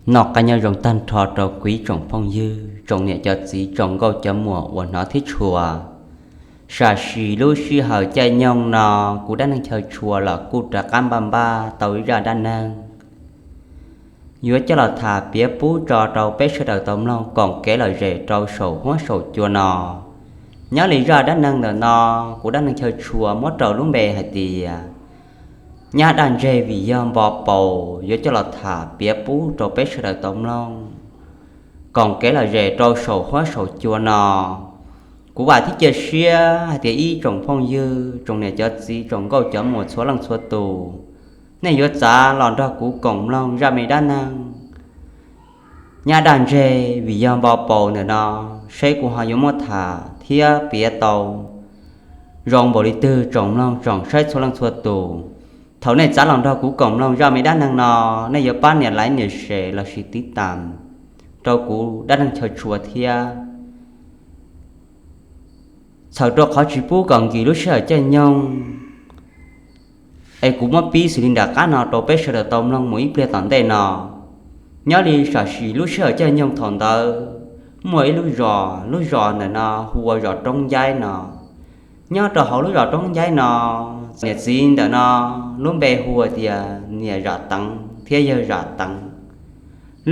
Noj qab nyob zoo tag nrho rau kuv ib tsoom phooj ywg, tsoom niam cov txiv, tsoom nkauj cov muam uas hnov thiab tshua. Sam sim lub sij hawm caij nyoog no, kuv dab neeg chaw tshua los kuj rov qab npaj npaj tau ib zaj dab neeg yuav coj los tham piav pub tso rau peb sawv daws tau mloog koom kev lom zem rau saum huab saum cua no. Nyob li zaj dab neeg ntawm no, kuv dab neeg chaw tshua muab rau lub npe hais tias nyab daj ntseg vim yog npo paus, yuav coj los tham piav pub rau peb sawv daws tau mloog koom kev lom zem rau saum huab saum cua no. Kuv vam thiab cia siab hais tias ib tsoom phooj ywg, tsoom niam cov txiv, tsoom nkauj cov muam txhua leej txhua tus, nej yuav txav los nrog kuv koom mloog zaj me dab neeg nyab daj ntseg vim yog npo paus ntawm no, seb kuv ho yuav muab tham thiab piav tau zoo npaum li twg. Tsoom mloog tsoom saib txhua leej txhua tus, thaum nej txav los nrog kuv koom mloog zaj me dab neeg no, nej yuav pab nias like nias share lossis tiv tam rau kuv dab neeg chaw tshua thiab. Txhawm rau qhov tsis pub kom nkim lub sij hawm caij nyoog, es kuv muab pib xws li nram qab no rau peb sawv daws tau mloog mus ib pliag tom ntej no. Nyob li sam sim lub sij hawm caij nyoog thaum ntawd, muaj ib lub zos, lub zos ntawm no hu ua zos Roob Ncaib no. Nyob rau hauv lub zos Roob Ncaib no, niam txiv ntawm no lub npe hu tias niam Zam Teev thiab yawg Zam Teev.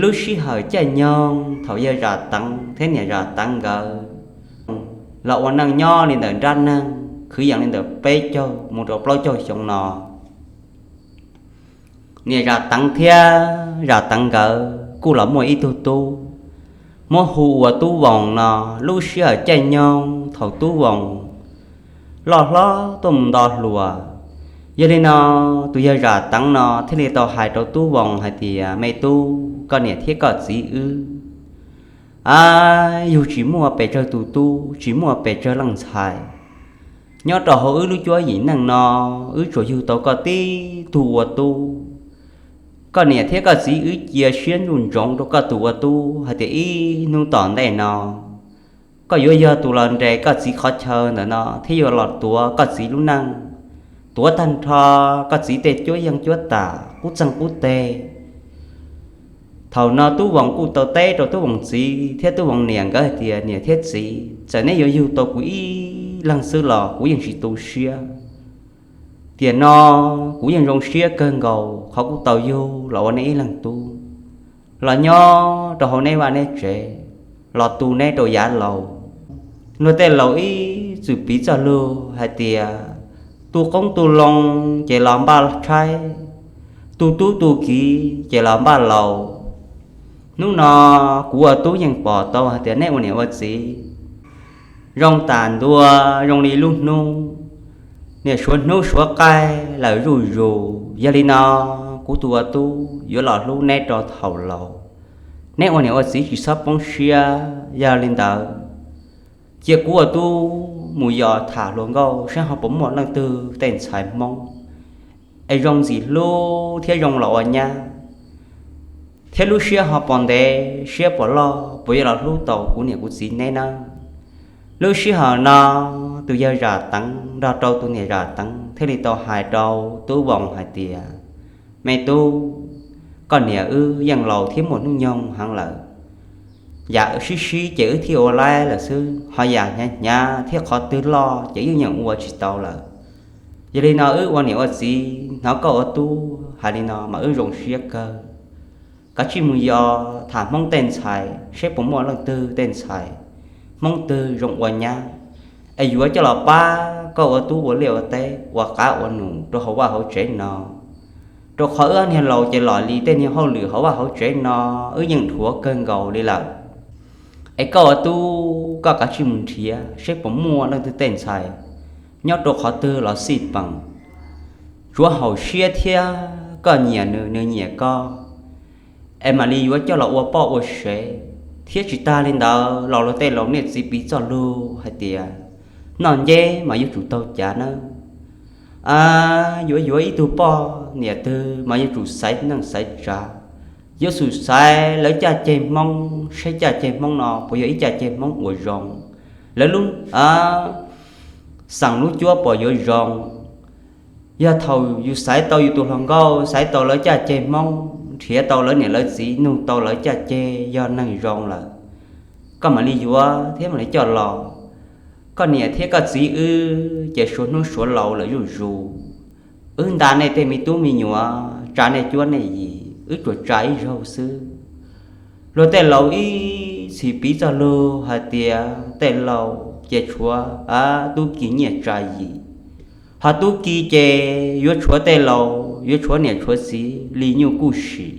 Lub sij hawm caij nyoog thaum yawg Zam Teev thiab niam Zam Teev nkawd los ua neej nyob li ntawm nrab neeg kwv yees li ntawm peb caug mus rau plaub caug xyoo no, niam Zam Teev thiab Zam Teev nkawd kuj los muaj ib tug tub muab hu ua Tub Voos no. Lub sij hawm caij nyoog thaum Tub Voos loj hlob tuaj mus nto hluas, yog li no tus yawg Zam Teev no thiaj li tau hais rau Tub Voos hais tias, me tub, koj niam thiab koj txiv wb, a, yug tsis muaj pes tsawg tus tub, tsis muaj pes tsawg leej ntxhais. Nyob rau hauv wb lub cuab yim neej no, wb tsuas yug tau koj tib tug ua tub. Koj niam thiab koj txiv wb cia siab ntsoov ntsoov rau koj tus ua tub hais tias ib hnub tom ntej no koj yuav yog tus los nres koj txiv qhov chaw ntawm no thiab yuav los tuav koj txiv lub neej, tuav tag nrho koj txiv tej cuab yeej cuab tam qub txeeg qub teg. Thaum no Tub Voos kuj tau teb rau Tub Voos txiv thiab Tub Voos niam nkawd hais tias, niam thiab txiv, txawm neb yuav yug tau kuv ib leeg xwb los kuv yeej tsis tu siab. Tiam no kuv yeej zoo siab kawg nkaus qhov kuj tau yug los ua neb ib leeg tub, los nyob rau hauv neb vaj neb tsev, los tu neb rau yav laus. Luag tej laus ib txwm piv txoj lus hais tias, tu qoob tu loo ces los npaj tshaib, tu tub tu kiv ces los npaj laus. Hnub no kuv ua tub yeej pom tau hais tias neb ua niam ua txiv zoo tas ntua zoo li lub hnub, niam suav hnub suav qaij lawm zuj zus. Yog li no kuv tus ua tub yuav los hlub neb rau thaum laus. Neb ua niam ua txiv tsis txhob poob siab. Yog li ntawd, cia kuv ua tub mus yos tham hluas nkauj saib ho puas muaj leej twg tej ntxhais Hmoob es zoo ntxim hlub thiab zoo los ua nyab, thiab lub siab ho puas ntev siab puas loj puas yuav los hlub tau kuv niam kuv txiv neb nawb. Lub sij hawm no tus yawg Zam Teev nrog rau tus niam Zam Teev thiaj li tau hais rau Tub Voos hais tias, me tub, koj niam wb yeej laus thiab muaj hnub nyoog heev lawm. Yam sib sib ces wb thiaj ua laib lawm xwb, ho yam hnyav hnyav thiab qhov twg loj ces wb yeej ua tsis tau lawm. Yog li no wb ua niam ua txiv hnov koj ua tub hais li no mas wb zoo siab kawg. Kav tsij mus yos tham Hmoob tej ntxhais saib puas muaj leej twg tej ntxhais Hmoob twg zoo ua nyab, es yuav coj los pab koj ua tub ua liaj ua teb ua qab ua num rau hauv vaj hauv tsev no. Rau qhov wb niag laus ces los li tej niag hauj lwm hauv vaj hauv tsev no wb yeej dhuav kawg nkaus li lawm. Es koj ua tub koj kav tsij mus nrhiav saib puas muaj leej twg tej ntxhais nyob rau qhov twg los xij peem, tsuav haum siab thiab koj nyiam nws, nws nyiam koj, es mam li yuav coj los ua poj ua sev. Thiab tsis tag li ntawd los luag tej laus niam txiv piv txoj lus hais tias, noj nceb mas yuav tsum taug cav nawb. Yuav yuav ib tug poj niam twg mas yuav tsum xaiv neej xaiv tsav, yuav tsum xaiv lawv caj ceg Hmoob, saib caj ceg Hmoob no puas yog ib caj ceg Hmoob uas zoo, lawv lub xeem lub cuab puas yuav zoo. Yog thaum yus xaiv tau yus tus hluas nkauj, xaiv tau lawv caj ceg Hmoob nrhiav tau lawv niam lawv txiv, nug tau lawv caj ceg, yog neeg zoo lawm, koj mam li yuav thiab mam li coj los. Koj niam thiab koj txiv wb ces suav hnub suav laus lawm zuj zus. Wb nta nej tej me tub me nyuam, tsa nej cuab nej yig, wb tsuas tsa ib zaug xwb. Luag tej laus ib txhis piv txoj lug hais tias tej laus ces tshuav tub ki nyiaj tsa yim, ho tub ki ces yuav tshuav tej laus, yuav tshuav niam tshuav txiv li nyuj kuj sim.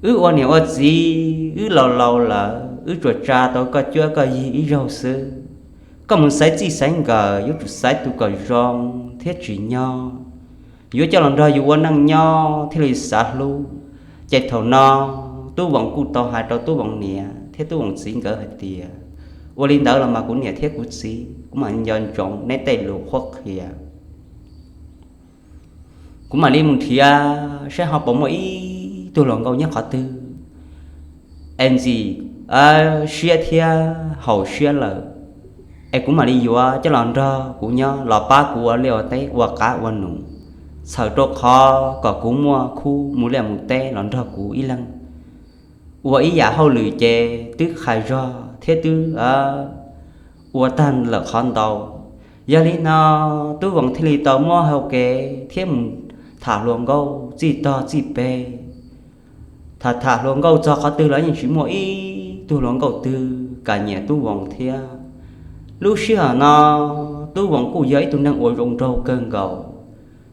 Wb ua niam ua txiv, wb laus laus lawm, wb tsuas tsa tau koj cuab koj yig ib zaug xwb. Koj mus xaiv txij xaiv nkawm yuav tsum xaiv tus kom zoo thiab tsim nyog, yuav coj los nrog yus ua neej nyob thiaj li xav hlub. Ces thaum no Tub Voos kuj tau hais rau Tub Voos niam thiab Tub Voos txiv nkawd hais tias, ua li ntawd los mas kuv niam thiab kuv txiv, kuv mam nco ntsoov neb tej lus qhuab qhia. Kuv mam li mus nrhiav saib ho puas muaj ib tug hluas nkauj nyob qhov twg es ntxim siab thiab haum siab lawm, es kuv mam li yuav coj los nrog kuv nyob, los pab kuv ua liaj ua teb, ua qab ua num, txhawm rau qhov kom kuv muaj khub mus liaj mus teb los nrog kuv ib leeg ua ib yam hauj lwm ces twb qhais zog thiab twb ua tag lawm qhov ntau. Yog li no Tub Voos thiaj li tau muab hau kev thiab mus tham hluas nkauj txij tog txij peg. Tham tham hluas nkauj txog qhov twg los yeej tsis muaj ib tug hluas nkauj twg kam nyiam Tub Voos thiab. Lub sij hawm no Tub Voos kuj yog ib tug neeg uas zoo nraug kawg nkaus.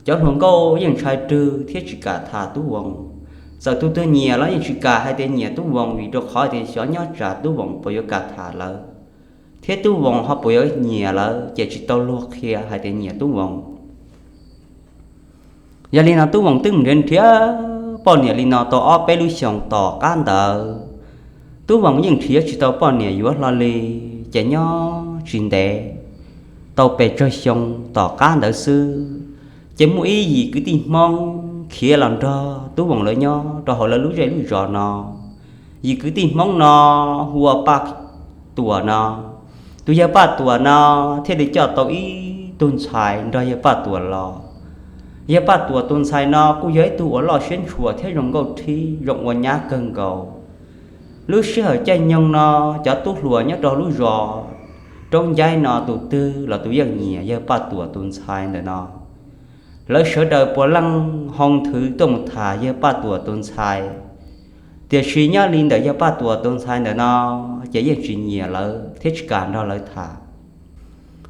Cov hluas nkauj yeej ntshai rwg thiab tsis kam tham Tub Voos. Txawm tus twg nyiam los yeej tsis kam hais tias nyiam Tub Voos, vim rau qhov tias xyov nyob tsam Tub Voos puas yuav kam tham lawv, thiab Tub Voos ho puas yuav nyiam lawv, ces tsis tau luag qhia hais tias nyiam Tub Voos. Yog li no Tub Voos twb mus nrhiav nrhiav poj niam li no tau ob peb lub xyoos tom qab ntawd, Tub Voos yeej nrhiav tsis tau poj niam yuav hlo li. Ces nyob tsis ntev, tau pes tsawg xyoo tom qab ntawd xwb, ces muaj ib yim kwv tij Hmoob khiav los nrog Tub Voos lawv nyob rau hauv lawv lub zej lub zos no. Yim kwv tij Hmoob no hu ua Paj Tuam no. Tus yawg Paj Tuam no thiaj li coj tau ib tug ntxhais nrog yawg Paj Tuam los. Yawg Paj Tuam tus ntxhais no kuj yog ib tug uas loj siab ntshua thiab zoo nkauj rhib zoo ua nyab kawg nkaus. Lub sij hawm caij nyoog no, cov tub hluas nyob rau lub zos Roob Ncaib no tus twg los tus yeej nyiam yawg Paj Tuam tus ntxhais ntawm no. Lawv sawv daws puav leej hoo nthwv tuaj mus tham yawg Paj Tuam tus ntxhais. Tiam sis nyob li ntawm yawg Paj Tuam tus ntxhais ntawm no, ces yeej tsis nyiam lawv thiab tsis kam nrog lawv tham.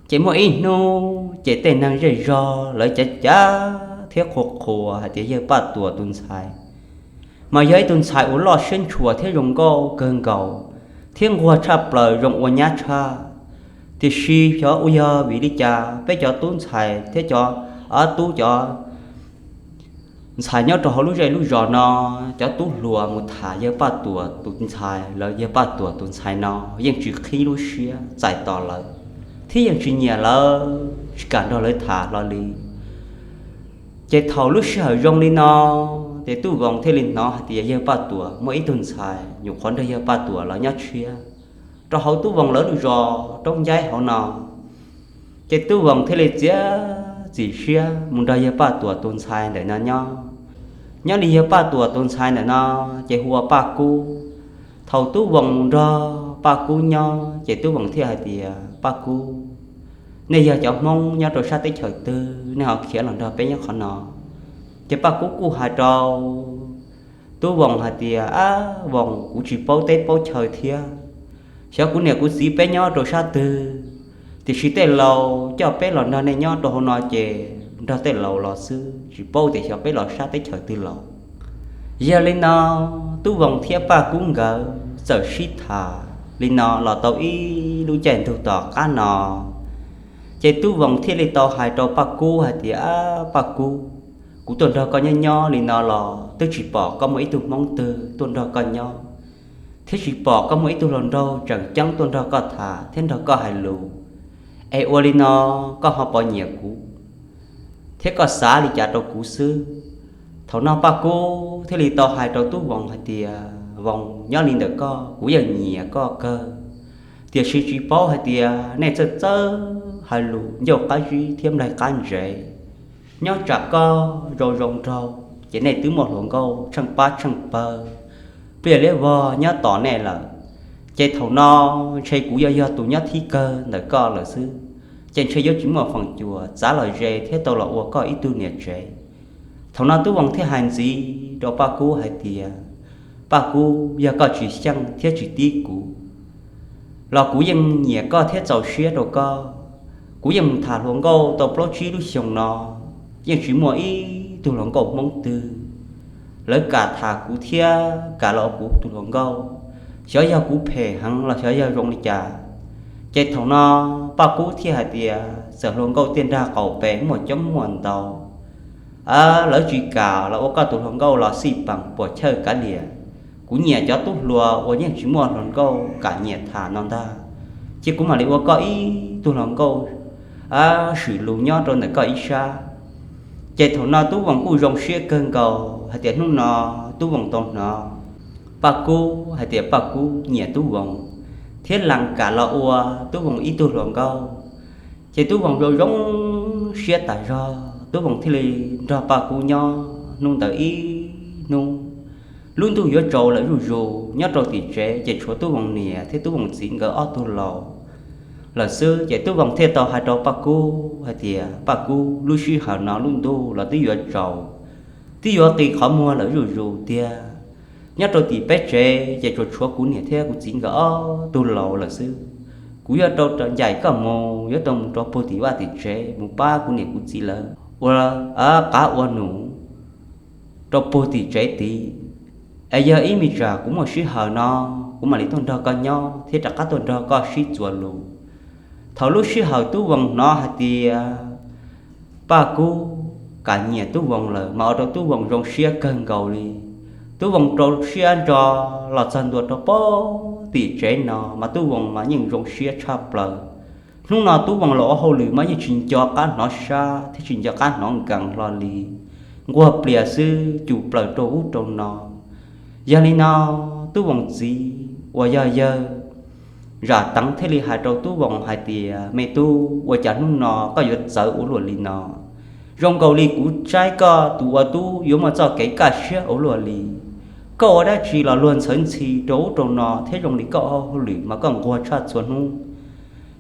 Ces muaj ib hnub ces tej neeg zej zog lawv cav cav thiab qhuas qhuas hais tias yawg Paj Tuam tus ntxhais mas yog ib tug ntxhais uas loj siab ntshua thiab zoo nkauj kawg nkaus, thiab nquag tshaj plaws zoo ua nyab tshaj. Tiam sis xyov ua yog vim li cas peb cov tub ntxhais thiab cov, tub cov ntxhais nyob rau hauv lub zej lub zos no, cov tub hluas mus tham yawg Paj Tuam tus ntxhais, lawv yawg Paj Tuam tus ntxhais no yeej tsis qhib lub siab txais tos lawv, thiab yeej tsis nyiam lawv, tsis kam nrog lawv tham hlo li. Ces thaum lub sij hawm zoo li no, ces Tub Voos thiaj li hnov hais tias yawg Paj Tuam muaj ib tug ntxhais nyuam qhuav nrog yawg Paj Tuam los nyob tshiab rau hauv Tub Voos lawv lub zos Roob Ncaib hauv no. Ces Tub Voos thiaj li txiav txim siab mus nrog yawg Paj Tuam tus ntxhais ntawm no nyob. Nyob li yawg Paj Tuam tus ntxhais ntawm no ces hu ua Paj Kub. Thaum Tub Voos mus nrog Paj Kub nyob ces Tub Voos thiaj hais tias, Paj Kub, nej yog cov Hmoob nyob rau sab teb chaws twg nej ho khiav los nrog peb nyob qhov no? Ces Paj Kub kuj hais rau Tub Voos hais tias, Ab Voos, kuv tsis paub teb paub chaw thiab. Xyov kuv niam kuv txiv peb nyob rau sab twg, tiam sis tej laus coj peb los nrog nej nyob rau hauv no ces nrog tej laus los xwb, tsis paub tias xyov peb los sab teb chaws twg los. Yog li no, Tub Voos thiab Paj Kub nkawd txawm sib tham li no los tau ib lub caij ntuj tom qab no. Ces Tub Voos thiaj li tau hais rau Paj Kub hais tias, Ab Paj Kub, kuv tuaj nrog koj nyob nyob li no los twb tsis pom koj muaj ib tug Hmoob twg tuaj nrog koj nyob, thiab tsis pom koj muaj ib tug hluas nraug tseem ceeb tuaj nrog koj tham thiab nrog koj hais lus. Es ua li no, koj ho puas nyiam kuv, thiab koj xav li cas rau kuv xwb? Thaum no Paj Kub thiaj li tau hais rau Tub Voos hais tias, Voos, nyob li ntawm koj kuv yeej nyiam koj kawg, tiam sis tsis paub hais tias nej txawj txawj hais lus ncauj qab zib thiab nplaig qab ntsev. Nyob tsam koj zoo zoo nraug, ces nej twb muaj hluas nkauj tsheej pab tsheej pawg, pliaj liab vog nyob tos nej lawm. Ces thaum no ntshe kuv yog yog tus nyob thib kawg ntawm koj lawm xwb, ces ntshe yuav tsis muaj feem cuam txav los ze thiab tau los ua koj ib tug niam tsev. Thaum no Tub Voos thiaj hais ntxiv rau Paj Kub hais tias, Paj Kub, yog koj tsis xyeej thiab tsis tib kuv los kuv yeej nyiam koj thiab txaus siab rau koj. Kuv yeej mus tham hluas nkauj tau plaub tsib lub xyoo no, yeej tsis muaj ib tug hluas nkauj Hmoob twg lawv kam tham kuv thiab kam los kuv tus hluas nkauj, xyov yog kuv phem heev los xyov yog zoo li cas. Ces thaum no Paj Kub thiaj hais tias, txawm hluas nkauj tiaj nrag qaum pes muaj coob muaj ntau, lawv tsis kam los ua koj tus hluas nkauj los xij peem puas chawj kav liam. Kuv nyiam cov tub hluas uas yeej tsis muaj hluas nkauj kam nyiam tham no ntag, ces kuv mam li ua koj ib tug hluas nkauj swm lus nyob rau ntawm koj ib sab. Ces thaum no Tub Voos kuj zoo siab kawg nkaus hais tias hnub no Tub Voos tau hnov Paj Kub hais tias Paj Kub nyiam Tub Voos thiab lees kam los ua Tub Voos ib tug hluas nkauj. Ces Tub Voos zoo zoo siab tas zog, Tub Voos thiaj li nrog Paj Kub nyob hnub ntawd ib hnub. Lub ntuj yuav tsaus lawm zuj zus, nyob rau tim tsev ces tshuav Tub Voos niam thiab Tub Voos txiv nkawd ob tug laus lawm xwb. Ces Tub Voos thiaj tau hais rau Paj Kub hais tias, Paj Kub, lub sij hawm no lub ntuj los twb yuav tsaus, twb yuav qis qhov muag lawm zuj zus tiag. Nyob rau tim peb tsev ces tsuas tshuav kuv niam thiab kuv txiv nkawd ob tug laus lawm xwb. Kuv yuav tau ncaim koj mus, yuav tau mus rau puag tim vaj tim tsev mus pab kuv niam kuv txiv lawv ua qav ua num rau puag tim tsev tid. Es yog ib me tsam kuv muaj sij hawm no, kuv mam li tuaj nrog koj nyob thiab rov qab tuaj nrog koj sib txuas lus. Thaum lub sij hawm Tub Voos hnov hais tias Paj Kub kam nyiam Tub Voos lawm mas ua rau Tub Voos zoo siab kawg nkaus li. Tub Voos rau siab ntso los txog ntua rau puag tim tsev no mas Tub Voos mas yeej zoo siab tshaj plaws. Hnub no Tub Voos los ua hauj lwm mas yeej tsis nco qab hnov sab thiab tsis nco qab hnov nkees hlo li, nquag plias xwb cum plaws rau ub rau no. Yog li no Tub Voos txiv uas yog yawg Zam Teev thiaj li hais rau Tub Voos hais tias, me tub, ua cas hnub no koj yuav txawv ua luaj li no? Zoo nkaus li kuv saib koj tus ua tub yuav muaj txoj kev kaj siab ua luaj li. Koj ua dab tsi los luag ntxhawv ntxhi rau ub rau no thiab zoo li koj ua hauj lwm mas koj nquag tshaj txhua hnub.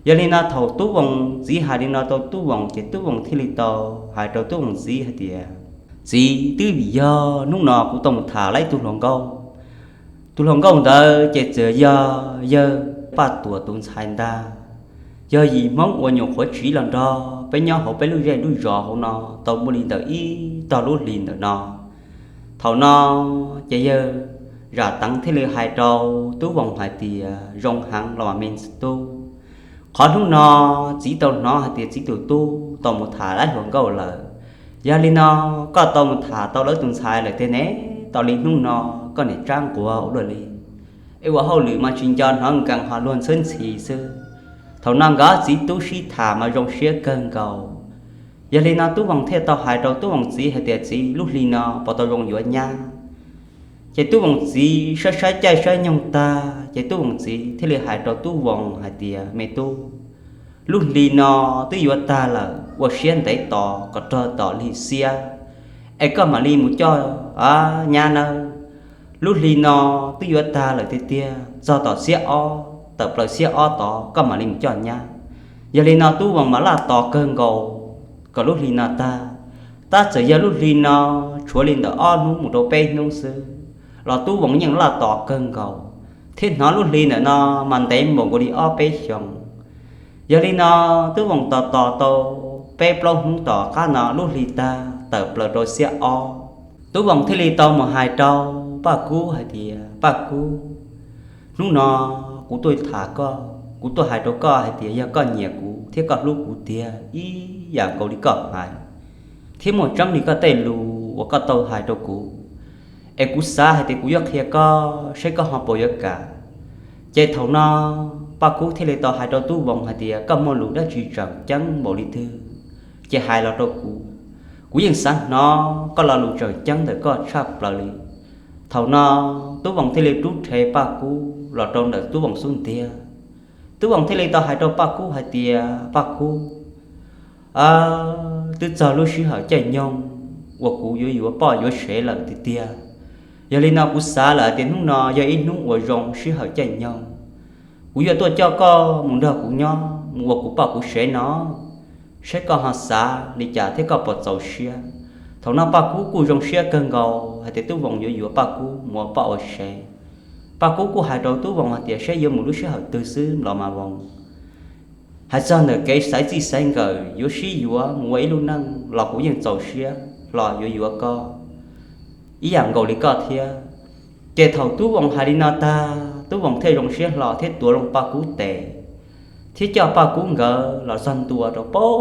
Yog li no thaum Tub Voos txiv hais li no rau Tub Voos ces Tub Voos thiaj li tau hais rau Tub Voos txiv hais tias, txiv, twb vim yog hnub no kuv tau mus tham lawm ib tug hluas nkauj. Tus hluas nkauj ntawd ces txawm yog yawg Paj Tuam tus ntxhais ntag. Yog yim Hmoob uas nyuam qhuav tsiv los nrog peb nyob hauv peb lub zej lub zos hauv no tau muaj li ntawm ib tog lub hlis ntawm no. Thaum no ces yawg Zam Teev thiaj li hais rau Tub Voos hais tias, zoo heev los mas me ntxhais tub, qhov hnub no txiv tau hnov hais tias txiv tus tub tau mus tham lawm ib hluas nkauj lawm. Yog li no koj tau mus tham tau lawv tus ntxhais lawm tiag ne, tau li hnub no koj niam tsab nquag ua luaj li. Es ua hauj lwm mas tsis nco hnov nkees ho luag ntxhawb ntxhi xwb. Thaum no nkawd txiv tub sib tham mas zoo siab kawg nkaus. Yog li no Tub Voos thiaj tau hais rau Tub Voos txiv hais tias, txiv, lub hli no puas tau zoo yuav nyab? Ces Tub Voos txiv saib saib caij saib nyoog tag ces Tub Voos txiv thiaj li hais rau Tub Voos hais tias, me tub, lub hli no twb yuav tag lawm, ua siab ntev tos kom rog tom hli xiab es koj mam li mus coj nyab nawb. Lub hli no twb yuav tag lawm tiag tiag, txog tom xiab ob, tawm plaws xiab ob tod koj mam li mus coj nyab. Yog li no Tub Voos mas laj tos kawg nkaus kom lub hli no tag. Tab txawm yog lub hli no tshuav li ntawm ob hnub mus rau peb hnub xwb los Tub Voos yeej laj tos kawg nkaus, thiab hnov lub hli ntawm no mas ntev npaum nkaus li ob peb xyoos. Yog li no Tub Voos tos tos tau peb plaub hnub tom qab no lub hli tag tawm plaws rau xiab ob, Tub Voos thiaj li tau mus hais rau Paj Kub hais tias, Paj Kub, hnub no kuv tuaj tham koj, kuv tuaj hais rau koj hais tias yog koj nyiam kuv thiab koj hlub kuv tiag ib yam nkaus li koj hais, thiab muaj tseeb li koj tej lus uas koj tau hais rau kuv, es kuv xav hais tias kuv yuav qhia koj saib koj ho puas yuav kam. Ces thaum no Paj Kub thiaj li tau hais rau Tub Voos hais tias, koj muaj lus dab tsi tseem ceeb npaum li twg ces hais los rau kuv, kuv yeej xav hnov koj lo lus tseem ceeb ntawm koj tshaj plaws li. Thaum no Tub Voos thiaj li rub rhe Paj Kub los rau ntawm Tub Voos xub ntiag. Tub Voos thiaj li tau hais rau Paj Kub hais tias, Paj Kub, twb txog lub sij hawm caij nyoog, uas kuv yuav yuav poj yuav sev lawm tiag tiag. Yog li no kuv xav lawm tias hnub no yog ib hnub uas zoo sij hawm caij nyoog. Kuv yuav tuaj coj koj mus nrog kuv nyob mus ua kuv poj kuv sev no, saib koj ho xav li cas thiab koj puas txaus siab. Thaum no Paj Kub kuj zoo siab kawg nkaus hais tias Tub Voos yuav yuav Paj Kub mus ua poj ua sev. Paj Kub kuj hais rau Tub Voos hais tias saib yuav mus lub sij hawm twg xwb los mas Voos, hais txog ntawm kev xaiv txij xaiv nkawm yuav sib yuav mus ua ib lub neej los kuv yeej txaus siab hlo yuav yuav koj ib yam nkaus li koj thiab. Ces thaum Tub Voos hais li no tag, Tub Voos thiaj zoo siab hlo thiab tuav loo Paj Kub tes, thiab coj Paj Kub nkawd los txog ntua rau pem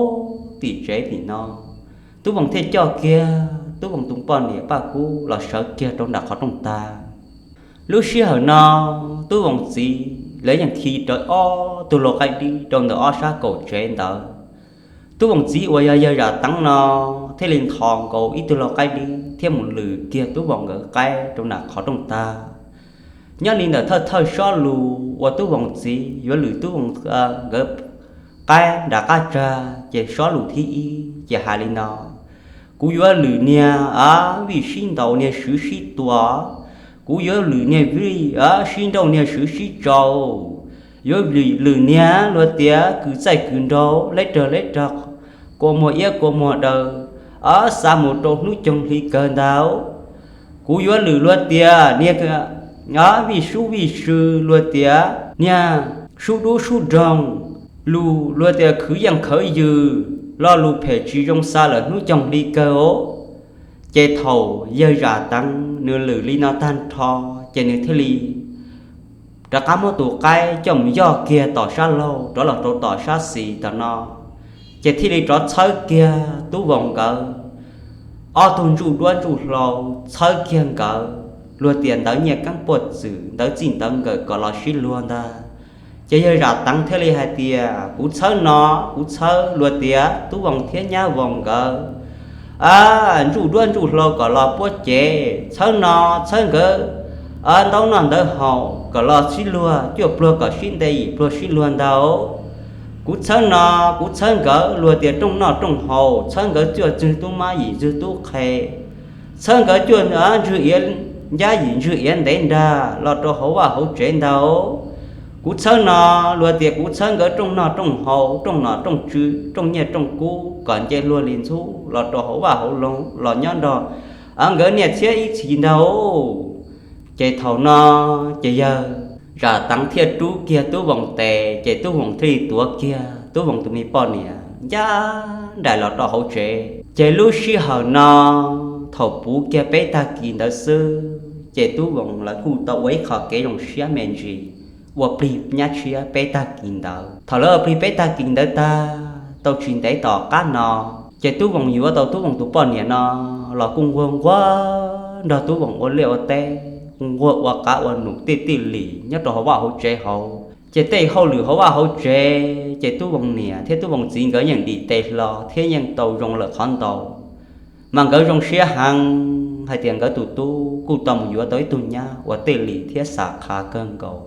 tim tsev tim no. Tub Voos thiaj coj kiag Tub Voos tus poj niam Paj Kub los sawv kiag rau nram qhov rooj tag. Lub sij hawm no Tub Voos txiv lawv yeej khi rawv ob tug lau qaib dib rau ntawm ob sab kaum tsev ntawd. Tub Voos txiv uas yog yawg Zam Teev no thiaj li nthos nkaus ib tug lau qaib dib thiab mus lwm kiag Tub Voos nkawd qaib rau nram qhov rooj tag. Nyob li ntawm thawj thawj sob lus uas Tub Voos txiv yuav lwm Tub Voos nkawd qaib nram qab tsag ces sob lus thib ib ces hais li no: Kuv yuav lwm niag vij sib ntaus niag swv sib tua, kuv yuav lwm niag vij sib nrauj niag swv sib tsau, yuav lwm niag luag tias kws txaij kws nraug leb rag leb rag, kua muag iab kua muag daw, xav mus rau hnub coog hli kawg ntag. Kuv yuav lwm luag tias niag vij sub vij sw, luag tias niag sub dub sub nroog, lus luag tias khwv yeej khawv yws, lo lus phem tsis zoo xa lawm hnub coog hli kawg os. Ces thaum yawg Zam Teev nws lwm li no tag nrho, ces nws thiaj li rov qab muab tus qaib coj mus yoj kiag tom sab laug rov los rau tom sab xis tom no, ces thiaj li rov txhawb kiag Tub Voos nkawd ob tug ntsuj duab ntsuj hlauv, txhawb kiag nkawd luag tias ntawv nyiaj keeb puaj txwm ntawv txij ntawv nkawm kom los sib luag ntag. Ces yawg Zam Teev thiaj li hais tias kuv txhawb no, kuv txhawb luag tias Tub Voos thiab Nyab Voos nkawd ntsuj duab ntsuj hlauv kom los puab cev, txhawb no txhawb nkawd ntaub noj ntawv haus kom los sib luag, cuaj pluag kom sib nte yim pluag sib luag ntag. Kuv txhawb no, kuv txhawb nkawd luag tias rooj noj rooj haus, txhawb nkawd cuaj ntxwg tub mab yim ntxwg tub qhe, txhawb nkawd cuaj ntxwg iav ncab yim ntxwg iav ntev nrag los rau hauv vaj hauv tsev ntag. Kuv txhawb no, luag tias kuv txhawb nkawd rooj noj rooj haus, rooj nom rooj tswv, rooj nyiaj rooj kub kom nce luag li ntxhub los rau hauv vaj hauv loog los nyob nrog nkawd niaj txhiab ib txhis ntag. Ces thaum no ces yawg Zam Teev thiaj rub kiag Tub Voos tes, ces Tub Voos thiaj li tuav kiag Tub Voos tus me poj niam ncaj nraim los rau hauv tsev. Ces lub sij hawm no thaum puv kiag peb tag kis ntawd xwb, ces Tub Voos lawv kuj tau ua ib qho kev zoo siab me ntsis, ua plig nyab tshiab peb tag kis ntawd. Thaum lawv ua plig peb tag kis ntawd tag, tau tsis ntev tom qab no, ces Tub Voos yuav tau Tub Voos tus poj niam no los kuj nquag nquag nrog Tub Voos ua liaj ua teb, nquag ua qav ua num tij tij lim nyob rau hauv vaj hauv tsev hauv. Ces tej hauj lwm hauv vaj hauv tsev ces Tub Voos niam thiab Tub Voos txiv nkawd yeej dim tes hlo thiab yeej tau zoo lawm qhov ntau. Mas nkawd zoo siab heev hais tias nkawd tus tub kuj tau mus yuav tau ib tug nyab uas tij lim thiab xam qha kawg nkaus,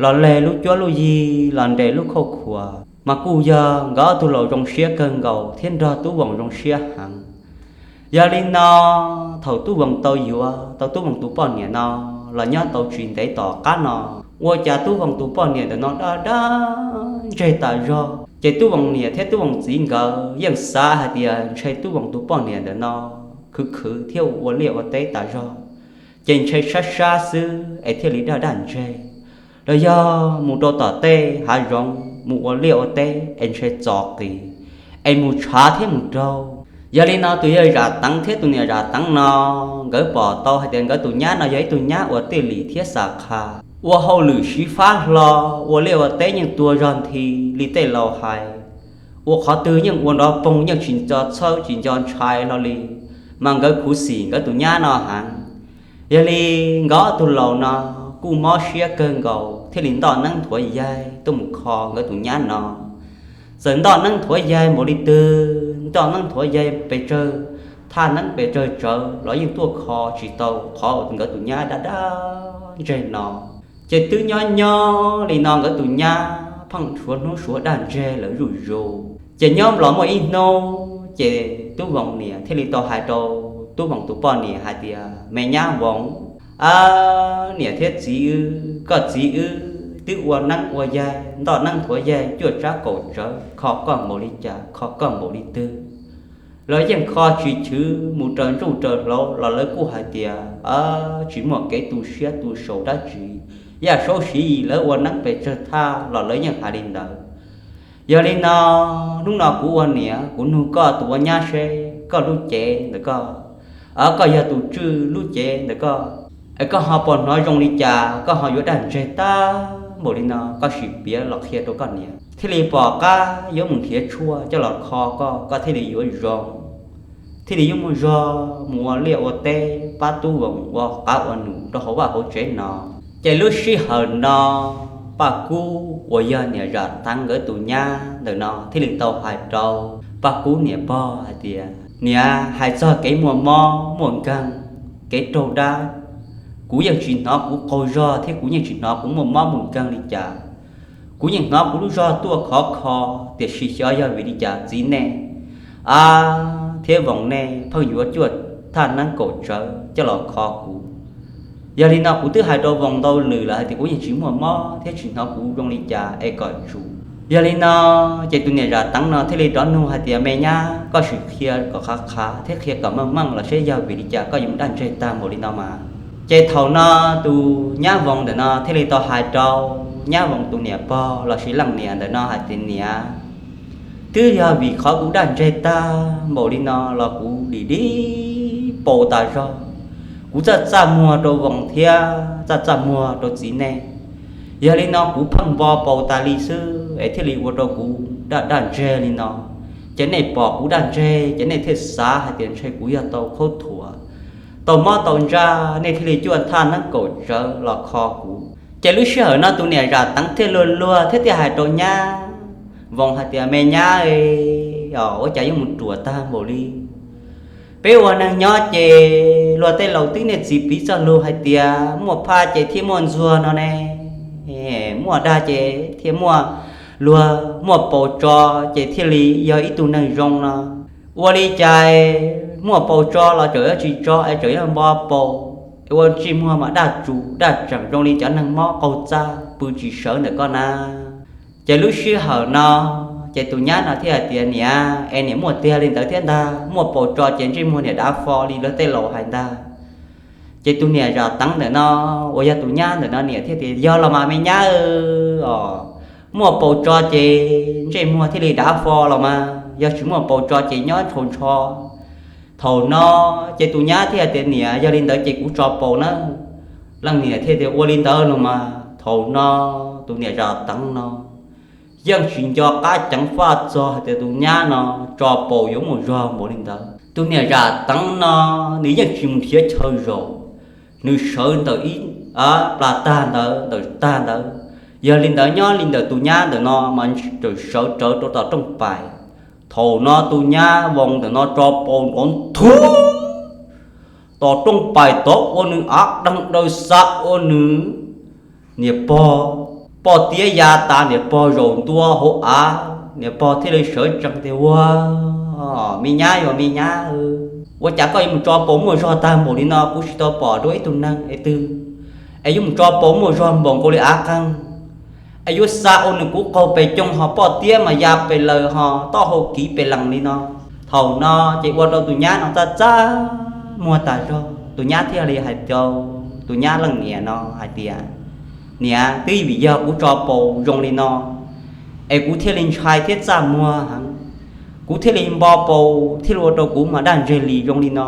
los leg lub cuab lub yig los nres lub khauj khuas, mas kuj yog nkawd ob tug laus zoo siab kawg nkaus thiab nrog Tub Voos zoo siab heev. Yog li no, thaum Tub Voos tau yuav tau Tub Voos tus poj niam no los nyob tau tsis ntev tom qab no, ua cas Tub Voos tus poj niam ntawm no daj daj ntseg tas zog. Ces Tub Voos niam thiab Tub Voos txiv nkawd yeej xav hais tias ntshe Tub Voos tus poj niam ntawm no khwv khwv thiab ua liaj ua teb tas zog, ces ntshe sab sab xwb es thiaj li daj daj ntseg, los yog mus rau tom tej hav zoov mus ua liaj ua teb es ntshe txom qis es mus tshav thiab mus raug. Yog li no tus yawg Zam Teev thiab tus niam Zam Teev no nkawd pom tau hais tias nkawd tus nyab no yog ib tug nyab uas tij lim thiab xam qha, ua hauj lwm siv fab hlo, ua liaj ua teb yeej tuag zog nthi li tej laus hais, ua qhov twg yeej ua nrov poog, yeej tsis nco txhawb tsis nco ntshai hlo li, mas nkawd khuv xim nkawd tus nyab no heev. Yog li nkawd ob tug laus no kuj mob siab kawg nkaus thiaj li ntoj neeb nthuav yaig tuaj mus kho nkawd tus nyab no. Txawm ntoj neeb nthuav yaig npaum li twg, ntoj neeb nthuav yaig pes tsawg, thaj neeb pes tsawg tsawv los yeej tuaj kho tsis tau qhov uas nkawd tus nyab daj daj ntseg no. Ces twb nyob nyob li no nkawd tus nyab pheej suav hnub suav daj ntseg lawm zuj zus. Ces nyob los muaj ib hnub ces Tub Voos niam thiaj li tau hais rau Tub Voos tus poj niam hais tias, Me nyab Voos, niam thiab txiv wb, koj txiv wb twb ua neeb ua yaig, ntoj neeb nthuav yaig cuaj tsab kaum tsawv kho koj npaum li cas kho koj npaum li twg los yeej kho tsis chwv, mus raws ntsuj raws hlauv los lawv kuj hais tias tsis muaj kev tu siab tu saum dab tsi. Yaj saub siv yim lawv ua neeb pes tsawg thaj los lawv yeej hais li ntawd. Yog li no, hnub no kuv ua niam kuv nug koj tus ua nyab seb koj lub cev ntawm koj, koj yog tus tswj lub cev ntawm koj, es koj ho pom hnov zoo li cas koj ho yuav daj ntseg tag npaum li no, koj sim piav los qhia rau koj niam thiaj li pom qab yuav mus nrhiav tshuaj coj los kho koj, koj thiaj li yuav zoo, thiaj li yuav muaj zog mus ua liaj ua teb pab Tub Voos ua qab ua num rau hauv vaj hauv tsev no. Ces lub sij hawm no Paj Kub uas yog niam Zam Teev nkawd tus nyab ntawm no thiaj li tau hais rau Paj Kub niam pog hais tias, Niam, hais txog kev muaj mob muaj nkeeg, kev raug dab, kuv yeej tsis hnov kuv qaug zog thiab kuv yeej tsis hnov kuv muaj mob muaj nkeeg li cas. Kuv yeej hnov kuv lub zog tuaj khov kho, tiam sis xyov yog vim li cas txiv nej, a, thiab Voos nej pheej yuav cuaj thaj neeb kaum tsawv coj los kho kuv. Yog li no kuv twb hais rau Voos ntau lwm lawm hais tias kuv yeej tsis muaj mob thiab tsis hnov kuv zoo li cas es kom tsum. Yog li no ces tus niam Zam Teev no thiaj li rov nug hais tias, Me nyab, koj sim qhia kom qhav qhav thiab qhia kom meej meej los seb yog vim li cas koj yuav daj ntseg tag npaum li no mas. Ces thaum no tus nyab Voos ntawm no thiaj li tau hais rau nyab Voos tus niam pog lossis leej niam ntawm no hais tias, Niam, twb yog vim qhov kuv daj ntseg tag npaum li no los kuv dim dib paus tas zog, kuv txaj txaj muag rau Voos thiab txaj txaj muag rau txiv nej. Yog li no kuv pheej npo paus tas li xwb es thiaj li ua rau kuv daj daj ntseg li no. Ces nej pom kuv daj ntseg ces nej thiaj xav hais tias ntshe kuv yog tau khaub thuas, tau mob tau ntsaj, nej thiaj li cuaj thaj neeb kaum tsawv los kho kuv. Ces lub sij hawm no tus niam Zam Teev thiaj luag luag thiab thiaj hais rau nyab Voos hais tias, Me nyab, ua cas yuav mus ruam tag npaum li? Peb ua neeg nyob ces luag tej laus twb niaj txiv piv txoj lus hais tias muaj phaj ces thiaj muaj ntxuag no ne, muaj dag ces thiaj muaj luag, muaj paus tso ces thiaj li yog ib tug neeg zoo no. Ua li cas muaj paus tso los tseem yuav tsis tso es tseem yuav npo paus, ua ntsej muag mas daj tsus daj tseem zoo li cov neeg mob qaug txaj pw tsis sawv ntawm koj na. Ces lub sij hawm no ces tus nyab no thiaj hais tias, Niam, es niam muaj tiag li ntawd thiab ntag, muaj paus tso ces ntsej muag niam dav fo li luag tej laus hais ntag. Ces tus niam Zam Teev ntawm no uas yog tus nyab ntawm no niam thiaj tias, Yog los mas me nyab, os, muaj paus tso ces ntsej muag thiaj li dav fo los mas, yog tsis muaj paus tso ces nyob ntshaus ntsho. Thaum no ces tus nyab thiaj tias, Niam, yog li ntawd ces kuv tso paus nawb. Leej niam thiaj tias, Ua li ntawd los mas. Thaum no tus niam Zam Teev no yeej tsis nco qab ceev faj txog hais tias tus nyab no tso paus yuav muaj zog npaum li ntawd. Tus niam Zam Teev no nws yeej tsis mus nrhiav chaw zaum, nws sawv ntawm ib plas tag ntawd, ntawm tag ntawd. Yog li ntawd nyob li ntawm tus nyab ntawm no mas txawm sawv rawv rau tom rooj pais. Thaum no tus nyab Voos ntawm no tso paus nrov nthwv tom rooj pais tod ua nws av deeg daws xa ua nws niam pog poj tiab ya tas, niam pog zaum ntua hauv av, niam pog thiaj li sawv tsees tias, Ua, me nyab, yog me nyab, ua cas koj yuav mus tso paus muaj zog tag npaum li no? Kuv tsis tau pom dua ib tug neeg es twg es yuav mus tso paus muaj zog npaum nkaus li av qeeg, es yuav xa ua nws kuv qaug pes coog ho poj tiab mas ya pes lawm ho taub hau kiv pes lees li no. Thaum no ces ua rau tus nyab no txaj txaj muag tas zog. Tus nyab thiaj li hais rau tus nyab leej niam no hais tias, Niam, twb vim yog kuv tso paus zoo li no es kuv thiaj li ntshai thiab txaj muag heev. Kuv thiaj li npo paus thiaj li ua rau kuv mas daj ntseg li zoo li no,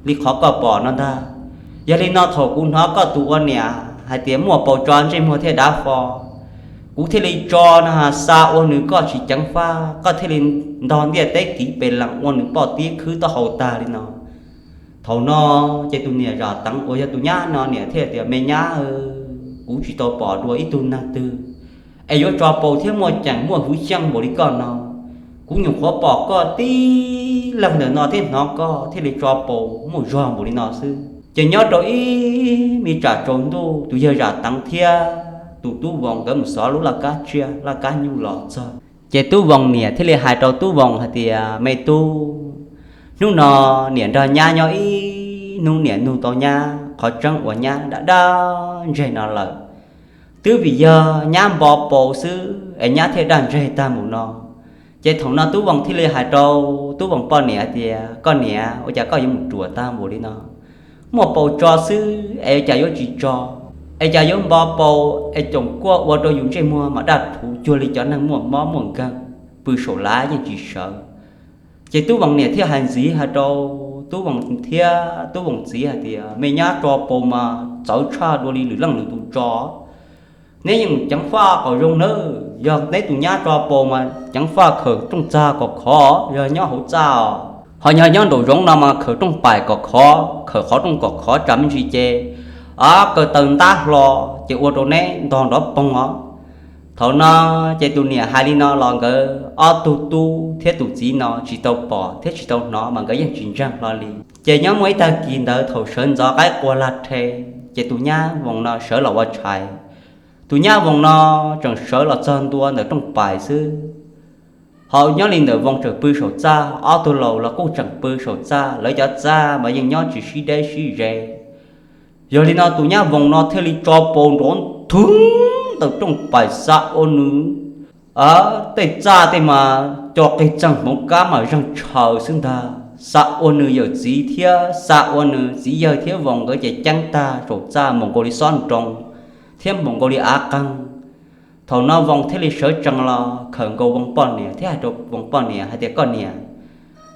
li qhov koj pom no ntag. Yog li no thaum kuv hnov koj tus ua niam hais tias muaj paus tso ntsej muag thiaj dav fo, kuv thiaj li tso no xa ua nws koj tsis ceev faj, koj thiaj li ntog ntiaj teb kiv pes lees ua nws poj tiab khwb taub hau tag li no. Thaum no ces tus niam Zam Teev uas yog tus nyab no niam thiaj tias, Me nyab, kuv tsis tau pom dua ib tug neeg twg es yuav tso paus thiab muaj ceem muaj hwv xyeej npaum li koj no. Kuv nyuam qhuav pom koj tib leeg ntawm no thiab hnov koj thiaj li tso paus muaj zog npaum li no xwb. Ces nyob rau ib me tsam tsaus ntuj tus yawg Zam Teev thiab tus tub Voos nkawd mus xov lub laj kab tsiaj laj kab nyuj los txog. Ces tub Voos niam thiaj li hais rau tub Voos hais tias, Me tub, Hnub no niam nrog nyab nyob ib hnub, niam nug tau nyab qhov tseeb uas nyab daj daj ntseg no lawm. Twb vim yog nyab npo paus xwb es nyab thiaj daj ntseg tag mus no. Ces thaum no Tub Voos thiaj li hais rau Tub Voos poj niam hais tias, Koj niam, ua cas koj yuav mus ruam tag npaum li no? Muaj paus tso xwb es ua cas yuav tsis tso, es cas yuav npo paus es coom kuaj ua rau yus ntsej muag mas daj rhuv cuag li cov neeg muaj mob muaj nkeeg, pw saum lav yeej tsis sawv. Ces Tub Voos niam thiaj hais ntxiv hais rau Tub Voos thiab Tub Voos txiv hais tias, Me nyab, tso paus mas txawv tshaj dua li lwm leej lwm tus tso. Neb yeej ceev faj kom zoo nawb, yog neb tus nyab tso paus mas ceev faj khaws rooj txag kom khov, yog nyob hauv txaj os, ho yog nyob nraum zoov no mas khaws rooj paim kom khov, khaws qhov rooj kom khov tsam me ntsis ces kaw taw ntab hlo, ces ua rau neb ntog nrov poog os. Thaum no ces tus niam hais li no los nkawd ob tug tub thiab tus txiv no tsis tau pom thiab tsis tau hnov mas nkawd yeej tsis ntseeg hlo li. Ces nyob muaj ib tag kis ntawd thaum sawv ntxov qaib qua lag rhe, ces tus nyab Voos no sawv los ua tshais. Tus nyab Voos no tseem sawv los txog ntua ntawm rooj paim xwb. Ho nyob li ntawm Voos tseem pw saum txaj, ob tug laus los kuj tseem pw saum txaj, lawv cov txaj mas yeej nyob tsis sib deb sib ze. Yog li no tus nyab Voos no thiaj li tso paus nrov nthwv ntawm rooj paim xa ua nws tej txaj tej mas co qig txeeg hmoov kab mas zeeg tshaws xwb ntag. Xa ua nws yawm txiv thiab xa ua nws txiv yawg thiab Voos nkawd ces ceeb tag saum txaj npaum nkaus li xob nroo thiab npaum nkaus li av qeeg. Thaum no Voos thiaj li sawv tsees los khawm nkaus Voos poj niam thiab hais rau Voos poj niam hais tias, Koj niam,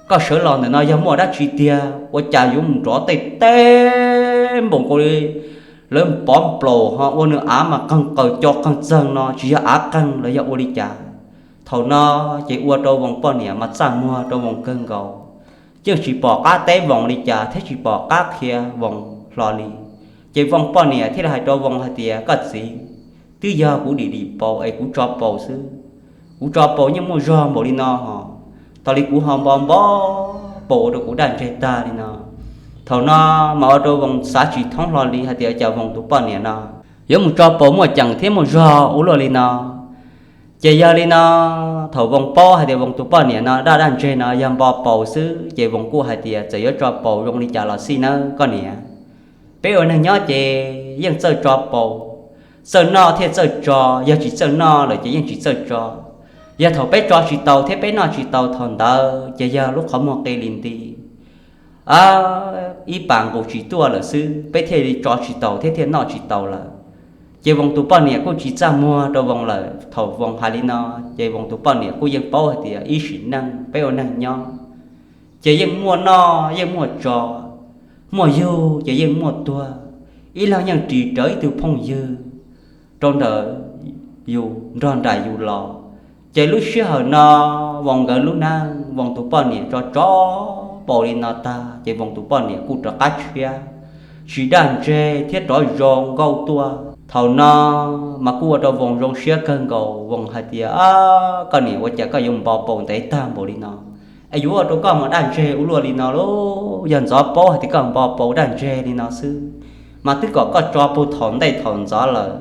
koj sawv los ntawm no yog muaj dab tsi tiag? Ua cas yuav mus nrov tej teb npaum nkaus li lawv pov nplaum ho ua nws av mas qeeg qaws co qeeg txeeg no, tsis yog av qeeg los yog ua li cas? Thaum no ces ua rau Voos poj niam mas txaj muag rau Voos kawg nkaus, yeej tsis pom qab teb Voos li cas thiab tsis pom qab qhia Voos hlo li. Ces Voos poj niam thiaj li hais rau Voos hais tias, Koj txiv, twb yog kuv dim dim paus es kuv tso paus xwb. Kuv tso paus yeej muaj zog npaum li no hos, tas li kuv ho npo npo paus ua rau kuv daj ntseg tag li no. Thaum no mas ua rau Voos xav tsis thoob hlo li hais tias cas Voos tus poj niam no yuav mus tso paus muaj ceem thiab muaj zog ua luaj li no. Ces yog li no, thaum Voos paub hais tias Voos tus poj niam no daj daj ntseg no yog npo paus xwb, ces Voos kuj hais tias, Txawm yuav tso paus zoo li cas los xij nawb koj niam, peb ua neeg nyob ces yeej txawj tso paus, txawj noj thiaj txawj tso, yog tsis txawj noj lawm ces yeej tsis txawj tso. Yog thaum peb tso tsis taus thiab peb noj tsis taus thaum ntawd ces yog lub qhov muag qi li nti, ib pas nqus tsis tuaj lawm xwb, peb thiaj li tso tsis taus thiab thiaj noj tsis taus lawm. Ces Voos tus poj niam kuj tsis txaj muag rau Voos lawm. Thaum Voos hais li no, ces Voos tus poj niam kuj yeej paub hais tias ib sim neej peb ua neeg nyob ces yeej muaj noj yeej muaj tso, muaj yug ces yeej muaj tuag, ib leeg yeej ris rawv ib tug phooj ywg rau ntawm yus nrog nraim yus los. Ces lub sij hawm no Voos nkawd lub neej, Voos tus poj niam tso tso paus li no tag ces Voos tus poj niam kuj rov qab tshiab, tsis daj ntseg thiab rov zoo nkauj tuaj. Thaum no mas kuj ua rau Voos zoo siab kawg nkaus, Voos hais tias, Koj niam, ua cas koj yuav npo paus ntev tag npaum li no es yuav ua rau koj mas daj ntseg ua luaj li no lauj? Yog ntxov paub hais tias koj npo paus daj ntseg li no xwb mas twb kom koj tso puag thaum ntej thaum ntxov lawm.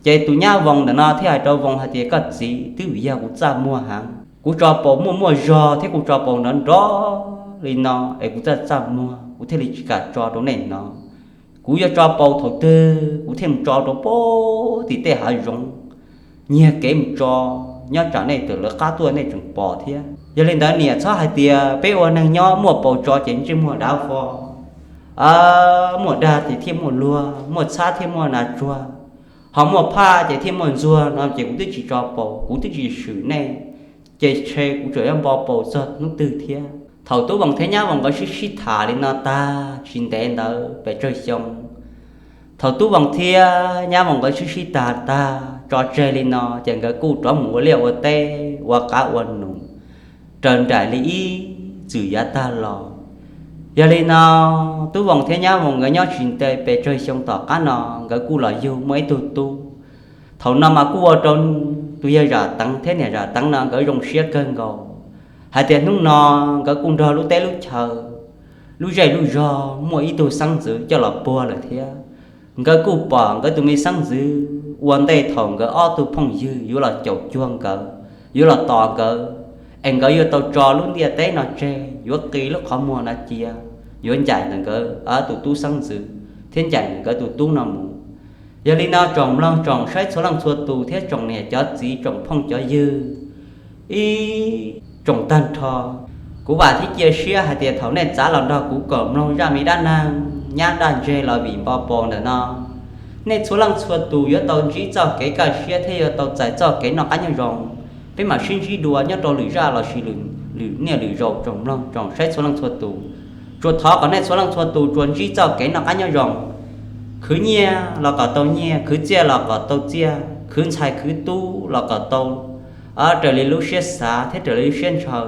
Ces tus nyab Voos ntawm no thiaj hais rau Voos hais tias, Koj txiv, twb vim yog kuv txaj muag heev, kuv tso paus muaj muaj zog thiab kuv tso paus nrov nrov li no es kuv txaj txaj muag kuv thiaj li tsis kam tso rau nej hnov. Kuv yuav tso paus thaum twg kuv thiaj mus tso rau puag tim tej hav zoov, nyiag kev mus tso, nyob tsam nej tawm lawv qab tuaj nej tseem pom thiab. Yog li ntawd niam txhob hais tias peb ua neeg nyob muaj paus tso ces ntsej muag dav fo, muaj dag ces thiaj muaj luag, muaj txhab thiaj muaj nas tsuag, ho muaj phaj ces thiaj muaj ntxuag no ces kuv twb tsis tso paus, kuv twb tsis swm nej, ces ntshe kuv tseem yuav npo paus txog hnub twg thiab. Thaum Tub Voos thiab Nyab Voos nkawd sib sib tham li no tag, tsis ntev ntawd pes tsawg xyoo, thaum Tub Voos thiab Nyab Voos nkawd sib sib tham tag tso tseg li no ces nkawd kuj rov mus ua liaj ua teb ua qab ua num raws nraim li ib txwm yav tag los. Yog li no, Tub Voos thiab Nyab Voos nkawd nyob tsis ntev pes tsawg xyoo tom qab no nkawd kuj los yug muaj ib tug tub. Thaum no mas kuj ua rau tus yawg Zam Teev thiab niam Zam Teev no nkawd zoo siab kawg nkaus hais tias hnub no nkawd kuj nrog lub teb lub chaw, lub zej lub zog muaj ib tug xeeb ntxwv coj los puag lawm thiab. Nkawd kuj pom nkawd tus me xeeb ntxwv ua ntej thaum nkawd ob tug phooj ywg yuav los caum cuag nkawd, yuav los tos nkawd, es nkawd yuav tau tso lub ntiaj teb no tseg, yuav qi lub qhov muag no cia, yuav ncaim ntawm nkawd tus tub xeeb ntxwv thiab ncaim ntawm nkawd tus tub no mus. Yog li no tsoom mloog tsoom saib txhua leej txhua tus thiab tsoom niam cov txiv tsoom phooj cov ywg ib tsoom tag nrho, kuv vam thiab cia siab hais tias thaum nej txav los nrog kuv koom mloog zaj me dab neeg nyab daj ntseg los vim npo pos ntawm no, nej txhua leej txhua tus yuav tau ntsib txoj kev kaj siab thiab yuav tau txais txoj kev noj qab nyob zoo. Peb mam sib ntsib dua nyob rau lwm zaj los sis lwm niaj lwm zaus tsoom mloog tsoom saib txhua leej txhua tus. Tsuas thov kom nej txhua leej txhua tus tsuas ntsib txoj kev noj qab nyob zoo, khwv nyiaj los kom tau nyiaj, khwv txiaj los kom tau txiaj, khwv ntxhais khwv tub los kom tau raws li lub siab xav thiab raws li lub siab ntshaw.